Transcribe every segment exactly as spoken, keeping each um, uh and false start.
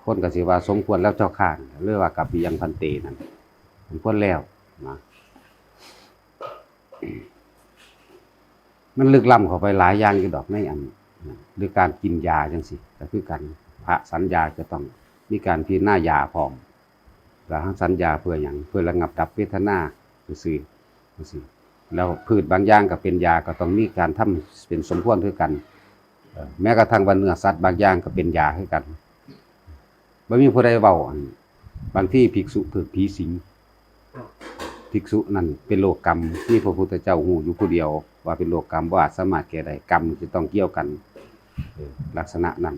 เพิ่นก็สิว่า "สมควรแล้วเจ้าข้า" หรือว่า "กัปปิยังภันเต" นั่น สมควรแล้วนะ มันลึกล้ำเข้าไปหลายอย่างอยู่ดอกในอัน หรือการกินยาจังซี้ก็คือกัน พระฉันยาก็ต้องมีการพิจารณายาพร้อม แล้วฉันยาเพื่อหยัง เพื่อระงับดับเวทนาซื่อๆ จังซี้ แล้วพืชบางอย่างก็เป็นยา ก็ต้องมีการทำเป็นสมควรคือกัน เอ่อ แม้กระทั่งว่าเนื้อสัตว์บางอย่างก็เป็นยาคือกัน บ่มีผู้ใดเว้า อัน บางทีภิกษุถืกผีสิง ภิกษุนั่นเป็นโรคกรรม มีพระพุทธเจ้าฮู้อยู่ผู้เดียวว่าเป็นโรคกรรม บ่อาจสามารถแก้ได้ กรรมจะต้องเกี่ยวกัน เออ ลักษณะนั้น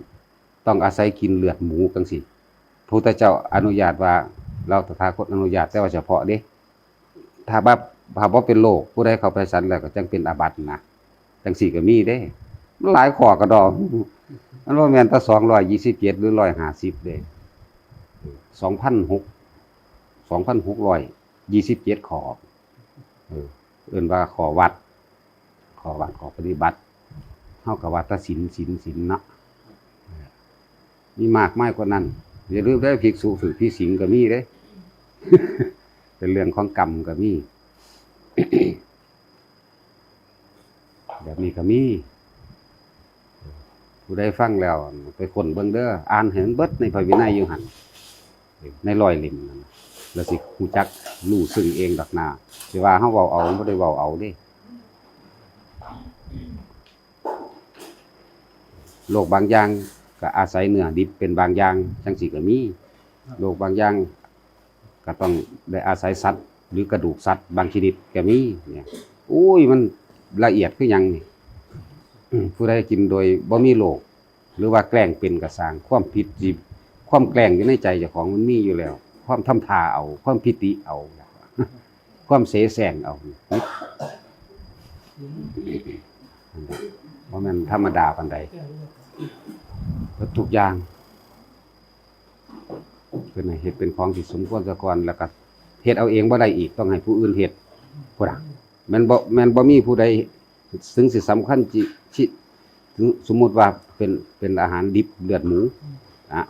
ต้องอาศัยกินเลือดหมูจังซี้ พระพุทธเจ้าอนุญาตว่า เราตถาคตอนุญาตแต่ว่าเฉพาะเด้ ถ้าบ่ ถ้าบ่เป็นโรค ผู้ใดเข้าไปฉันแล้วก็จั่งเป็นอาบัตินะ จั่งซี้ก็มีเด้ มันหลายข้อกะดอก มันบ่แม่นแต่สองร้อยยี่สิบเจ็ดหรือร้อยห้าสิบเด้ สองพันหก สองพันหกร้อยยี่สิบเจ็ดข้อ เออ เอิ้นว่าข้อวัด ข้อวัด ข้อปฏิบัติ เฮาก็ว่าแต่ศีล ศีล ศีลเนาะ มีมากมายกว่านั้น อย่าลืมเด้อ ภิกษุถืกผีสิงก็มีเด้ เป็นเรื่องของกรรมก็มี แบบนี้ก็มี ผู้ใดฟังแล้วไปค้นเบิ่งเด้อ อ่านให้มันเบิดในพระวินัยอยู่หั่น ในร้อยเล่มนั่นน่ะ แล้วสิรู้จักรู้ซึ้งเองดอกนา สิว่าเฮาเว้าเอา บ่ได้เว้าเอาเด้ โรคบางอย่างก็อาศัยเนื้อดิบเป็นบางอย่าง จั่งซี้ก็มี โรคบางอย่างก็ต้องได้อาศัยสัตว์ หรือกระดูกสัตว์บางชนิดก็มีเนี่ย อุ้ย มันละเอียดคือหยังนี่ อืม ผู้ใดกินโดยบ่มีโรค หรือว่าแกล้งเป็นก็ซ่าง ความผิดสิ ความแกล้งอยู่ในใจเจ้าของมันมีอยู่แล้ว ความทำท่าเอา ความผิดติเอา ความเสแสร้งเอา บ่แม่นธรรมดาปานใด เบิดทุกอย่าง เพิ่นให้เฮ็ดเป็นของที่สมควรซะก่อน แล้วก็เฮ็ดเอาเองบ่ได้อีก ต้องให้ผู้อื่นเฮ็ด พุ้นน่ะ แม่นบ่ แม่นบ่มีผู้ใด ถึงสิสำคัญจิ ชิ ถึงสมมุติว่าเป็น เป็นอาหารดิบเลือดหมู อ่ะ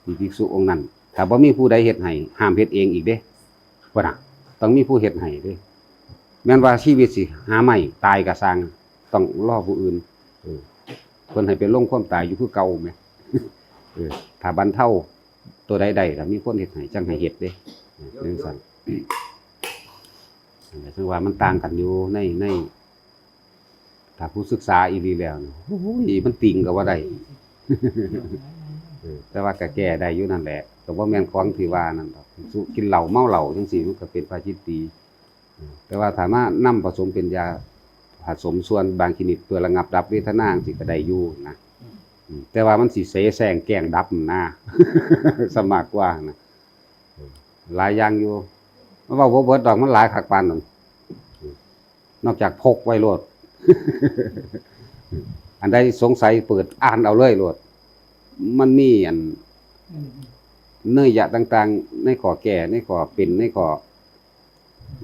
มีภิกษุองค์นั้น ถ้าบ่มีผู้ใดเฮ็ดให้ ห้ามเฮ็ดเองอีกเด้ พุ้นน่ะ ต้องมีผู้เฮ็ดให้เด้ แม่นว่าชีวิตสิหาไม้ตายก็ซ่าง ต้องรอผู้อื่น เออ เพิ่นให้ไปลงความตายอยู่คือเก่าแหม เออ ถ้าบรรเทาตัวใดได้ ถ้ามีคนเฮ็ดให้ จั่งให้เฮ็ดเด้ เออ จั่งซั้น นั่นแหละ จั่งว่ามันต่างกันอยู่ใน ใน ถ้าผู้ศึกษาอีหลีแล้วนี่ โอ้ย มันติ่งก็ว่าได้ เออ แต่ว่าก็แก้ได้อยู่นั่นแหละ ก็บ่แม่นของที่ว่านั่นดอก สุกินเหล้าเมาเหล้าจั่งซี้ มันก็เป็นพาจิตตี เออ แต่ว่าถ้ามานำผสมเป็นยา ผสมส่วนบางชนิดเพื่อระงับดับเวทนาจั่งซี้ก็ได้อยู่นะ อืม แต่ว่ามันสิเสแสร้งแกล้งดับนะ ซะมากกว่านะ เออ หลายอย่างอยู่ มันเว้าบ่เบิดดอก มันหลายคักปานนั้น นอกจากพกไว้โลด อันใดสงสัยเปิดอ่านเอาเลยโลด มันมีอัน อืม เนยยะต่างๆ ในข้อแก้ ในข้อเป็น ในข้อ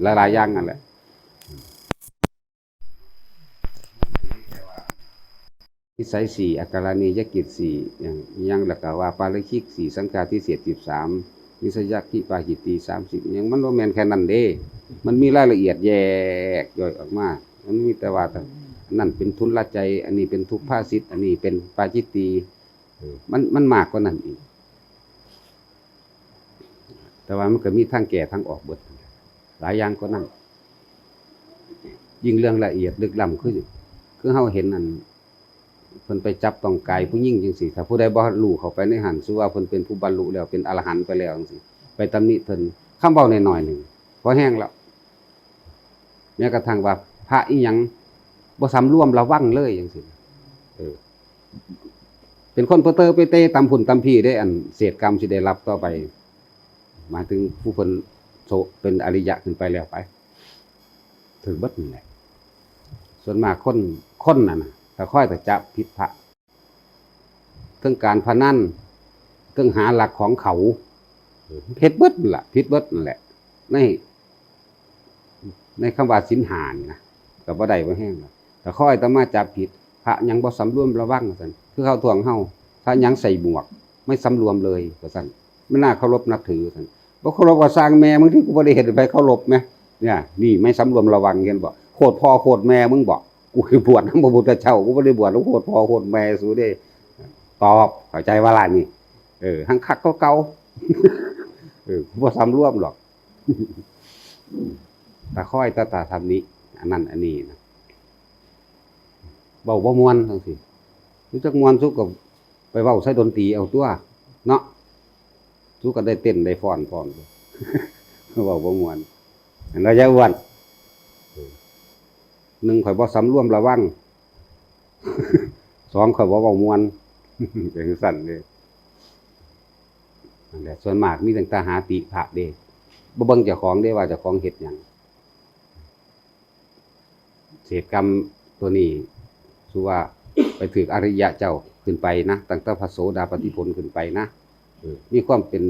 หลายๆ อย่างนั่นแหละ นิสัยสี่ อาการณียกิจสี่ อย่าง อย่าง แล้วก็ว่าปาริชิกสี่ สังฆาทิเศษสิบสาม นิสยทิปาจิตตีสามสิบ อย่าง มันบ่แม่นแค่นั้นเด้ มันมีรายละเอียดแยกย่อยออกมา มันมีแต่ว่า อันนั้นเป็นทุลลใจ อันนี้เป็นทุพภาสิต อันนี้เป็นปาจิตตี เออ มัน มันมากกว่านั้นอีก แต่ว่ามันก็มีทางแก้ทางออกเบิด หลายอย่างกว่านั้น ยิ่งเรื่องละเอียดลึกล้ำคือ คือเฮาเห็นอัน เพิ่นไปจับต้องกายผู้หญิงจั่งซี้ ถ้าผู้ใดบ่รู้เข้าไปในหั้น ถือว่าเพิ่นเป็นผู้บรรลุแล้ว เป็นอรหันต์ไปแล้วจั่งซี้ ไปตำหนิเพิ่น คำเว้าน้อยๆ หนึ่ง พอแฮงแล้ว แม้กระทั่งว่าพระอีหยังบ่สำรวมระวังเลยจั่งซี้ เออ เป็นคนเปอเตอร์เปเตตำพุ้นตำพี้เด้ อันเศษกรรมสิได้รับต่อไป หมายถึงผู้เพิ่นโส เป็นอริยะขึ้นไปแล้วไป ถืกเบิดนั่นแหละ ส่วนมากคน คนนั่นน่ะ ถ้าคอยแต่จับผิดพระ เทิงการพนัน เทิงหาลักของเขา เออ เฮ็ดเบิดนั่นล่ะ ผิดเบิดนั่นแหละ ใน ในคำว่าศีลห้านี่นะ ก็บ่ได้บ่แฮงดอก แต่ข้อยอาตมาจับผิด พระหยังบ่สำรวมระวังว่าซั่น คือเขาท่วงเฮา พระหยังใส่หมวก ม ไม่สำรวมเลยว่าซั่น ไม่น่าเคารพนับถือว่าซั่น บ่เคารพก็สร้างแม่มึงที่กูบ่ได้เฮ็ดให้ไผเคารพแหม เนี่ย นี่ไม่สำรวมระวัง เห็นบ่ โคตรพ่อโคตรแม่มึงบ่ กูสิบวชนำพระพุทธเจ้า กูบ่ได้บวชนำโคตรพ่อโคตรแม่สูเด้ ตอบ เข้าใจบ่ล่ะนี่ เออ หังคักกว่าเก่า เออ กูบ่สำรวมดอก ตาคอยตา ตาทำนี้ อันนั้นอันนี้นะ เว้าบ่ม่วนจังซี้ รู้จักม่วนสุดก็ไปเว้าใส่ดนตรีเอาตัว เนาะ สุดก็ได้เต้นได้ฟ้อนพร้อม เว้าบ่ม่วน อันนั้นอย่าอ้วน หนึ่งข้อยบ่สำรวมระวัง สองข้อยบ่เว้าม่วน เป็นจั่งซั่นเด้ นั่นแหละ ส่วนมากมีตั้งแต่หาติพระเด้ บ่เบิ่งเจ้าของเด้ว่าเจ้าของเฮ็ดหยัง เศษกรรมตัวนี้ คือว่าไปถืกอริยะเจ้าขึ้นไปนะ ตั้งแต่พระโสดาปัตติผลขึ้นไปนะ เออ มีความเป็น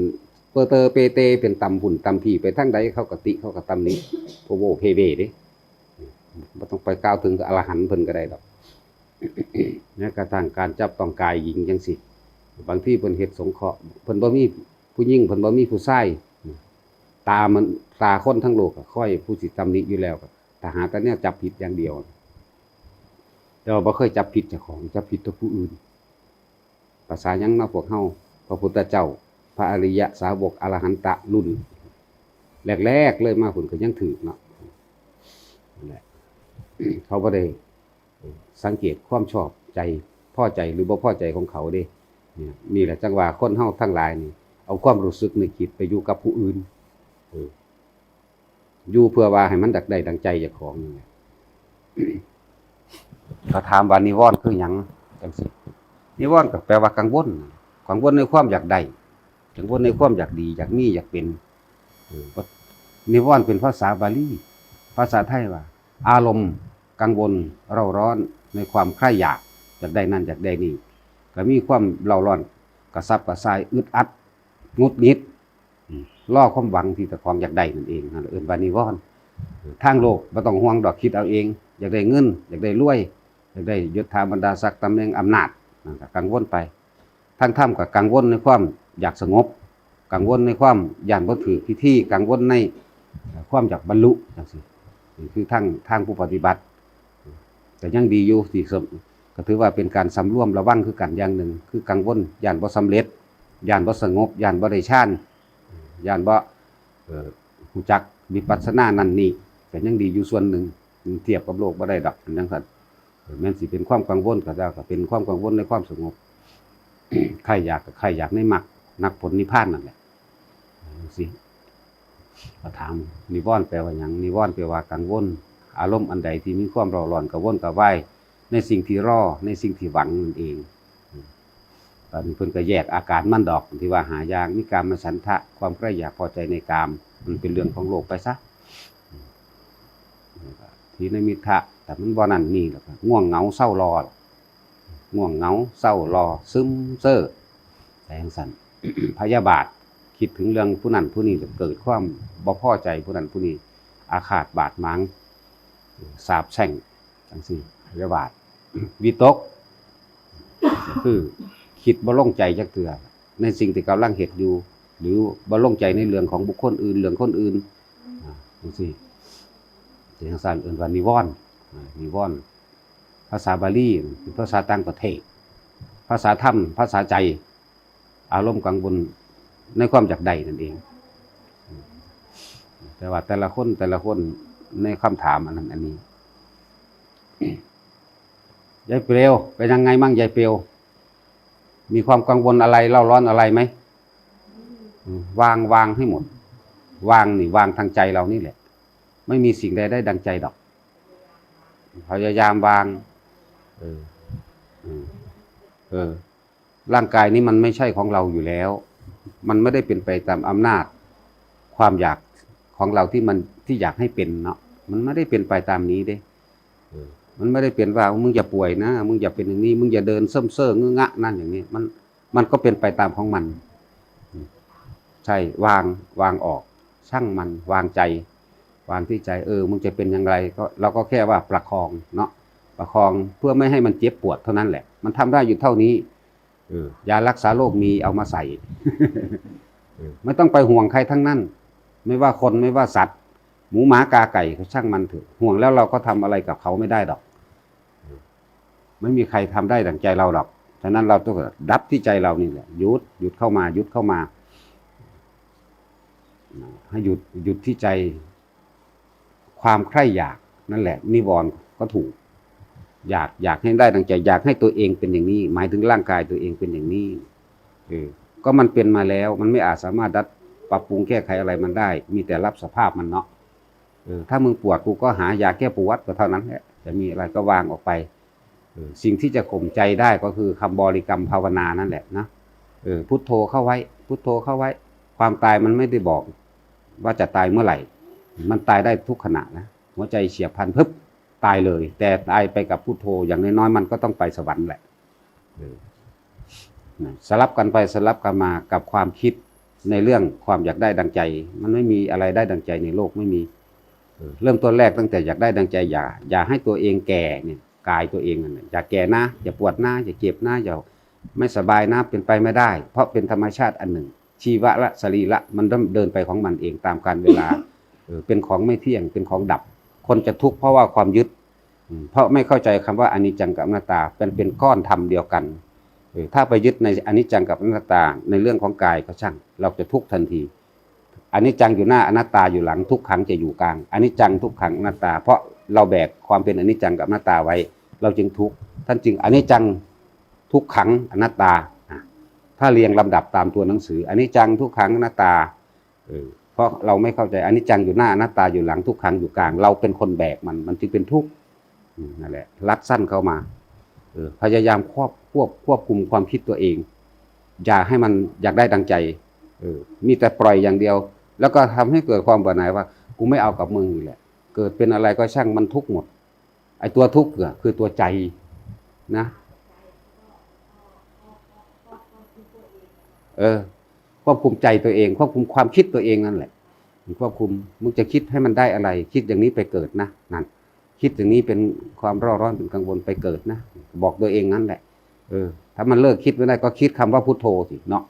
เปอเตอเปเต เป็นตำพุ่นตำพีไปทางใด เขาก็ติ เขาก็ตำหนิ โพโวเพเวเด้ บ่ต้องไปกล่าวถึงอรหันต์เพิ่นก็ได้ดอก แม้กระทั่งการจับต้องกายหญิงจังซี้ บางทีเพิ่นเฮ็ดสงเคราะห์ เพิ่นบ่มีผู้หญิง เพิ่นบ่มีผู้ชาย ตามัน ตาคนทั้งโลกอะคอยผู้สิตำหนิอยู่แล้ว ก็ถ้าหาแต่แนวจับผิดอย่างเดียว แต่ว่าบ่เคยจับผิดเจ้าของ จับผิดแต่ผู้อื่น ภาษาหยังเนาะพวกเฮา พระพุทธเจ้า พระอริยสาวก อรหันตะรุ่นแรกๆเลยมา เพิ่นก็ยังถืกเนาะ นั่นแหละ เขาบ่ได้สังเกตความชอบใจ พอใจหรือบ่พอใจของเขาเด้ เนี่ย นี่แหละจั่งว่าคนเฮาทั้งหลายนี่ เอาความรู้สึกนึกคิดไปอยู่กับผู้อื่น เออ อยู่เพื่อว่าให้มันอยากได้ดังใจเจ้าของนี่แหละ เขาถามว่านิวรณ์คือหยัง จังซี้ นิวรณ์ก็แปลว่ากังวล กังวลในความอยากได้ กังวลในความอยากดี อยากมี อยากเป็น เออ นิวรณ์เป็นภาษาบาลี ภาษาไทยว่า อารมณ์กังวลเร่าร้อนในความใคร่อยาก อยากได้นั่นอยากได้นี่ ก็มีความเร่าร้อนกระสับกระส่าย อึดอัด หงุดหงิด อืม รอความหวังที่เจ้าของอยากได้นั่นเอง นั่นเอิ้นว่านิวรณ์ ทางโลกบ่ต้องห่วงดอก คิดเอาเอง อยากได้เงิน อยากได้รวย อยากได้ยศถาบรรดาศักดิ์ตำแหน่งอำนาจ นั่นก็กังวลไป ทางธรรมก็กังวลในความอยากสงบ กังวลในความย้านบ่ถืกพิธี กังวลใน เอ่อ ความอยากบรรลุจังซี้ นี่คือทาง ทางผู้ปฏิบัติ แต่ยังดีอยู่ที่สม- ก็ถือว่าเป็นการสำรวมระวังคือกันอย่างหนึ่ง คือกังวลย้านบ่สำเร็จ ย้านบ่สงบ ย้านบ่ได้ฌาน ย้านบ่ เอ่อ รู้จักวิปัสสนานั่นนี่ ก็ยังดีอยู่ส่วนหนึ่ง เทียบกับโลกบ่ได้ดอก อันจังซั่น เออ แม่นสิเป็นความกังวลก็แล้ว ก็เป็นความกังวลในความสงบ ใคร่อยากก็ใคร่อยากในมรรค มรรคผลนิพพานนั่นแหละ จังซี้ ก็ถาม นิวรณ์แปลว่าหยัง นิวรณ์แปลว่ากังวล อารมณ์อันใดที่มีความเร่าร้อนกระวนกระวายในสิ่งที่รอ ในสิ่งที่หวังนั่นเอง ตอนนี้เพิ่นก็แยกอาการมันดอก ที่ว่าห้าอย่าง มีกามฉันทะ ความใคร่อยากพอใจในกาม มันเป็นเรื่องของโลกไปซะ ถีนมิทธะ แต่มันบ่นั่นนี่ แล้วก็ง่วงเหงาเศร้าลอ ง่วงเหงาเศร้าลอ ซึมเซอไปจังซั่น พยาบาท คิดถึงเรื่องผู้นั้นผู้นี้ ก็เกิดความบ่พอใจผู้นั้นผู้นี้ อาฆาตบาดหมาง สาปแช่งจังซี้ พยาบาท วิตก คือคิดบ่ลงใจจักเทื่อ ในสิ่งที่กำลังเฮ็ดอยู่ หรือบ่ลงใจในเรื่องของบุคคลอื่น เรื่องคนอื่น อ่า จังซี้ จังซั่นเอิ้นว่านิวรณ์ อ่า นิวรณ์ ภาษาบาลี เป็นภาษาต่างประเทศ ภาษาธรรม ภาษาใจ อารมณ์กังวลในความอยากได้นั่นเอง แต่ว่าแต่ละคน แต่ละคนในคำถามอันนั้นอันนี้ ยายเปลว เป็นยังไงมั่งยายเปลว มีความกังวลอะไร เร่าร้อนอะไรไหม อืม วาง วางให้หมด วางนี่ วางทางใจเรานี่แหละ ไม่มีสิ่งใดได้ดังใจดอก พยายามวาง เออ เออ เออ ร่างกายนี้มันไม่ใช่ของเราอยู่แล้ว มันไม่ได้เป็นไปตามอำนาจความอยากของเราที่มัน ที่อยากให้เป็นเนาะ มันไม่ได้เป็นไปตามนี้เด้ เออ มันไม่ได้เป็นว่ามึงอย่าป่วยนะ มึงอย่าเป็นอย่างนี้ มึงอย่าเดินเซิ่มเซ่องึงะนั่นอย่างนี้ มัน มันก็เป็นไปตามของมัน อืม ใช่ วาง วางออก ช่างมัน วางใจ วางที่ใจ เออ มึงจะเป็นอย่างไร ก็ เราก็แค่ว่าประคองเนาะ ประคองเพื่อไม่ให้มันเจ็บปวดเท่านั้นแหละ มันทำได้อยู่เท่านี้ เออยารักษาโรคมีเอามาใส่ เออไม่ต้องไปห่วงใครทั้งนั้น ไม่ว่าคนไม่ว่าสัตว์ หมูหมากาไก่ก็ช่างมันเถอะ ห่วงแล้วเราก็ทำอะไรกับเขาไม่ได้ดอก ไม่มีใครทำได้ดั่งใจเราหรอก ฉะนั้นเราต้องดับที่ใจเรานี่แหละ หยุด หยุดเข้ามา หยุดเข้ามา ให้หยุด หยุดที่ใจ ความใคร่อยากนั่นแหละ นิวรณ์ก็ถูก อยาก อยากให้ได้ดั่งใจ อยากให้ตัวเองเป็นอย่างนี้ หมายถึงร่างกายตัวเองเป็นอย่างนี้ เออ ก็มันเป็นมาแล้ว มันไม่อาจสามารถดัดปรับปรุงแก้ไขอะไรมันได้ มีแต่รับสภาพมันเนาะ เออ ถ้ามึงปวดกูก็หายาแก้ปวดก็เท่านั้นแหละ จะมีอะไรก็วางออกไป เออ สิ่งที่จะข่มใจได้ก็คือคำบริกรรมภาวนานั่นแหละนะ เออ พุทโธเข้าไว้ พุทโธเข้าไว้ ความตายมันไม่ได้บอกว่าจะตายเมื่อไหร่ มันตายได้ทุกขณะนะ หัวใจเฉียบพลัน พึบ ตายเลย แต่ตายไปกับพุทโธ อย่างน้อยๆ มันก็ต้องไปสวรรค์แหละ เออ นะ สลับกันไปสลับกันมากับความคิดในเรื่องความอยากได้ดังใจ มันไม่มีอะไรได้ดังใจในโลก ไม่มี เออ เริ่มต้นแรกตั้งแต่อยากได้ดังใจ อย่า อย่าให้ตัวเองแก่เนี่ย กายตัวเองนั่นแหละ อย่าแก่นะ อย่าปวดนะ อย่าเจ็บนะ อย่าไม่สบายนะ เป็นไปไม่ได้ เพราะเป็นธรรมชาติอันหนึ่ง ชีวะละสรีระมันเดินไปของมันเองตามกาลเวลา เออ เป็นของไม่เที่ยง เป็นของดับ คนจะทุกข์เพราะว่าความยึด อืม เพราะไม่เข้าใจคำว่าอนิจจังกับอนัตตา เป็น เป็นก้อนธรรมเดียวกัน เออ ถ้าไปยึดในอนิจจังกับอนัตตา ในเรื่องของกายก็ช่าง เราจะทุกข์ทันที อนิจจังอยู่หน้า อนัตตาอยู่หลัง ทุกขังจะอยู่กลาง อนิจจัง ทุกขัง อนัตตา เพราะเราแบกความเป็นอนิจจังกับอนัตตาไว้ เราจึงทุกข์ ท่านจึงอนิจจัง ทุกขัง อนัตตา อ่ะ ถ้าเรียงลำดับตามตัวหนังสือ อนิจจัง ทุกขัง อนัตตา เออ เพราะเราไม่เข้าใจ อนิจจังอยู่หน้า อนัตตาอยู่หลัง ทุกขังอยู่กลาง เราเป็นคนแบกมัน มันจึงเป็นทุกข์ อืม นั่นแหละ ลัดสั้นเข้ามา เออ พยายามควบ ควบ ควบคุมความคิดตัวเอง อย่าให้มันอยากได้ดังใจ เออ มีแต่ปล่อยอย่างเดียว แล้วก็ทำให้เกิดความเบื่อหน่ายว่า กูไม่เอากับมึงนี่แหละ เกิดเป็นอะไรก็ช่างมันทุกข์หมด ไอ้ตัวทุกข์อะคือตัวใจนะ เออ ควบคุมใจตัวเอง ควบคุมความคิดตัวเองนั่นแหละ ควบคุม มึงจะคิดให้มันได้อะไร คิดอย่างนี้ไปเกิดนะ นั่น คิดอย่างนี้เป็นความเร่าร้อน เป็นกังวล ไปเกิดนะ บอกตัวเองนั่นแหละ เออ ถ้ามันเลิกคิดไม่ได้ก็คิดคำว่าพุทโธสิเนาะ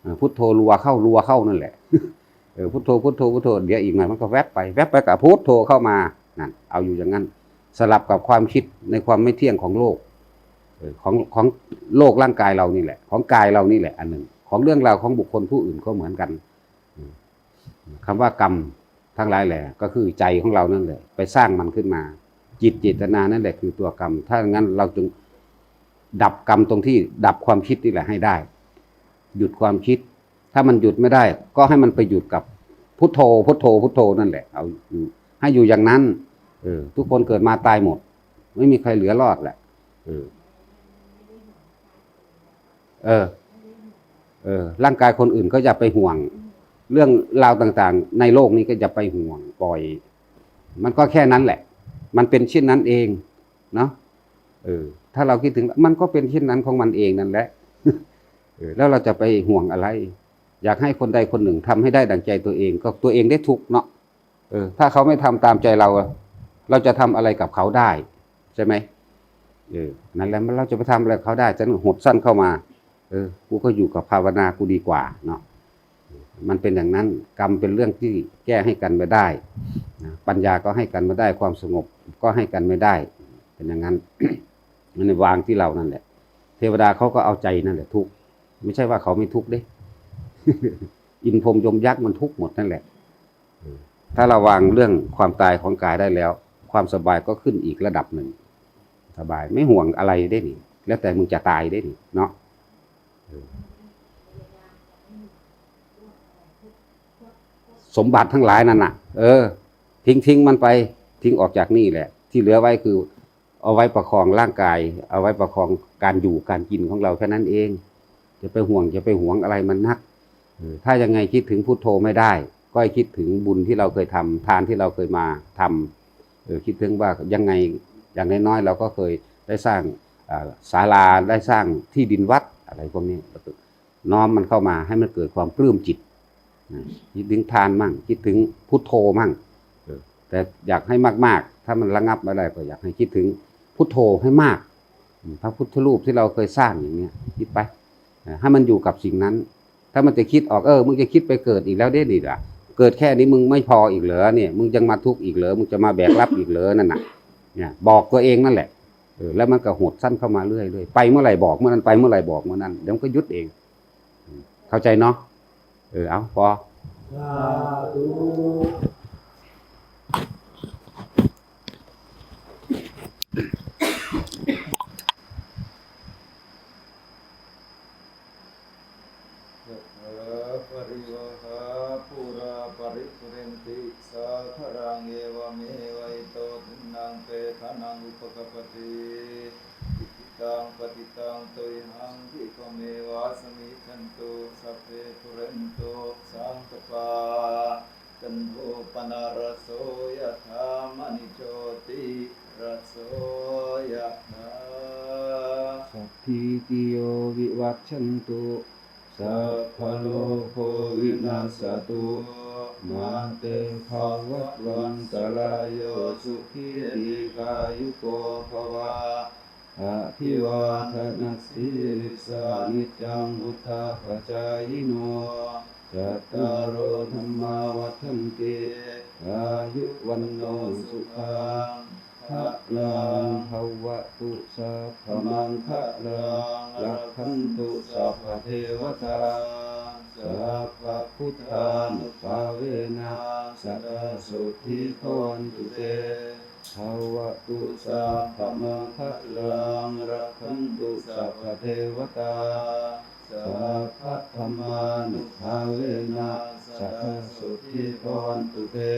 เออ พุทโธรัวเข้า รัวเข้านั่นแหละ เออ พุทโธ พุทโธ พุทโธ เดี๋ยวอีกหน่อยมันก็แวบไป แวบไปกับพุทโธเข้ามา นั่น เอาอยู่อย่างนั้น สลับกับความคิดในความไม่เที่ยงของโลก เออ ของ ของโลกร่างกายเรานี่แหละ ของกายเรานี่แหละ อันหนึ่ง ของเรื่องราวของบุคคลผู้อื่นก็เหมือนกัน อืม คำว่ากรรมทั้งหลายแหละ ก็คือใจของเรานั่นแหละ ไปสร้างมันขึ้นมา จิตเจตนานั่นแหละคือตัวกรรม ถ้างั้นเราจึงดับกรรมตรงที่ดับความคิดนี่แหละให้ได้ หยุดความคิด ถ้ามันหยุดไม่ได้ ก็ให้มันไปหยุดกับพุทโธ พุทโธ พุทโธนั่นแหละ เอาอยู่ ให้อยู่อย่างนั้น เออ ทุกคนเกิดมาตายหมด ไม่มีใครเหลือรอดแหละ เออ เออ เออ ร่างกายคนอื่นก็อย่าไปห่วง เรื่องราวต่างๆ ในโลกนี้ก็อย่าไปห่วง ปล่อย มันก็แค่นั้นแหละ มันเป็นเช่นนั้นเองเนาะ เออ ถ้าเราคิดถึง มันก็เป็นเช่นนั้นของมันเองนั่นแหละ เออ แล้วเราจะไปห่วงอะไร อยากให้คนใดคนหนึ่งทำให้ได้ดั่งใจตัวเอง ก็ตัวเองได้ทุกข์เนาะ เออ ถ้าเขาไม่ทำตามใจเรา เราจะทำอะไรกับเขาได้ ใช่ไหม เออ นั่นแหละ มัน เราจะไปทำอะไรกับเขาได้ ฉะนั้นหดสั้นเข้ามา เออ กูก็อยู่กับภาวนากูดีกว่าเนาะ มันเป็นอย่างนั้น กรรมเป็นเรื่องที่แก้ให้กันไม่ได้นะ ปัญญาก็ให้กันไม่ได้ ความสงบก็ให้กันไม่ได้ เป็นอย่างนั้น มันวางที่เรานั่นแหละ เทวดาเขาก็เอาใจนั่นแหละทุกข์ ไม่ใช่ว่าเขาไม่ทุกข์เด้ อินพรหมยมยักษ์มันทุกข์หมดนั่นแหละ เออ ถ้าเราวางเรื่องความตายของกายได้แล้ว ความสบายก็ขึ้นอีกระดับหนึ่ง สบาย ไม่ห่วงอะไรได้นี่ แล้วแต่มึงจะตายได้นี่เนาะ เออ สมบัติทั้งหลายนั่นน่ะ เออ ทิ้ง ทิ้งมันไป ทิ้งออกจากนี่แหละ ที่เหลือไว้คือ เอาไว้ประคองร่างกาย เอาไว้ประคองการอยู่การกินของเราแค่นั้นเอง จะไปห่วง จะไปหวงอะไรมันนัก เออ ถ้ายังไงคิดถึงพุทโธไม่ได้ ก็ให้คิดถึงบุญที่เราเคยทำ ทานที่เราเคยมาทำ เออ คิดถึงว่ายังไง อย่างน้อยๆ เราก็เคยได้สร้าง อ่า ศาลา ได้สร้างที่ดินวัด อะไรพวกนี้ น้อมมันเข้ามาให้มันเกิดความปลื้มจิตนะ คิดถึงทานมั่ง คิดถึงพุทโธมั่ง เออ แต่อยากให้มากๆ ถ้ามันระงับไม่ได้ก็อยากให้คิดถึงพุทโธให้มาก อืม พระพุทธรูปที่เราเคยสร้างอย่างเงี้ย คิดไป อ่าให้มันอยู่กับสิ่งนั้น ถ้ามันจะคิดออก เออ มึงจะคิดไปเกิดอีกแล้วเด้นี่ล่ะ เกิดแค่นี้มึงไม่พออีกเหรอเนี่ย มึงยังมาทุกข์อีกเหรอ มึงจะมาแบกรับอีกเหรอนั่นน่ะ เนี่ย บอกตัวเองนั่นแหละ เออ แล้วมันก็หดสั้นเข้ามาเรื่อยๆ ไปเมื่อไหร่บอกเมื่อนั้น ไปเมื่อไหร่บอกเมื่อนั้น เดี๋ยวมันก็หยุดเอง เข้าใจเนาะ เออ เอา พอ สาธุ यथा परिवः पूरा परिपुरेन्ति सागरं एवमेव इतो दिन्नां पेतानां उपकपति। इत्थं पतितं तुभ्यं क्षिप्रमेव समिज्जन्तु सब्बे पूरेन्तु साङ्कपा। कन्दो पनरसो यथा मणि ज्योतिरसो यथा। सब्बीतियो विवज्जन्तु सब्बरोगो विनस्सतु। मा ते भवत्वन्तरायो सुखी दीर्घायुको भव। अभिवादनसीलिस्सा निच्चं बुद्धापचायिनो। चत्तारो धम्मा वद्धन्ति आयुं वन्नो सुखं बलं। भवतु सब्बमङ्गलं रक्खन्तु सब्बदेवता। सब्बबुद्धानुभावेन सदा सोत्थि भवन्तु ते। भवतु सब्बमङ्गलं रक्खन्तु सब्बदेवता। सब्बधम्मानुभावेन सदा सोत्थि भवन्तु ते।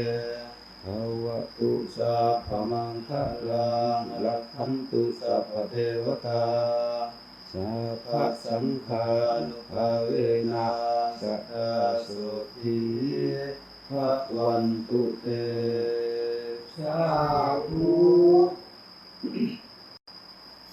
भवतु सब्बमङ्गलं रक्खन्तु सब्बदेवता। सब्बसङ्घानुभावेन सदा सोत्थि भवन्तु ते। साधु।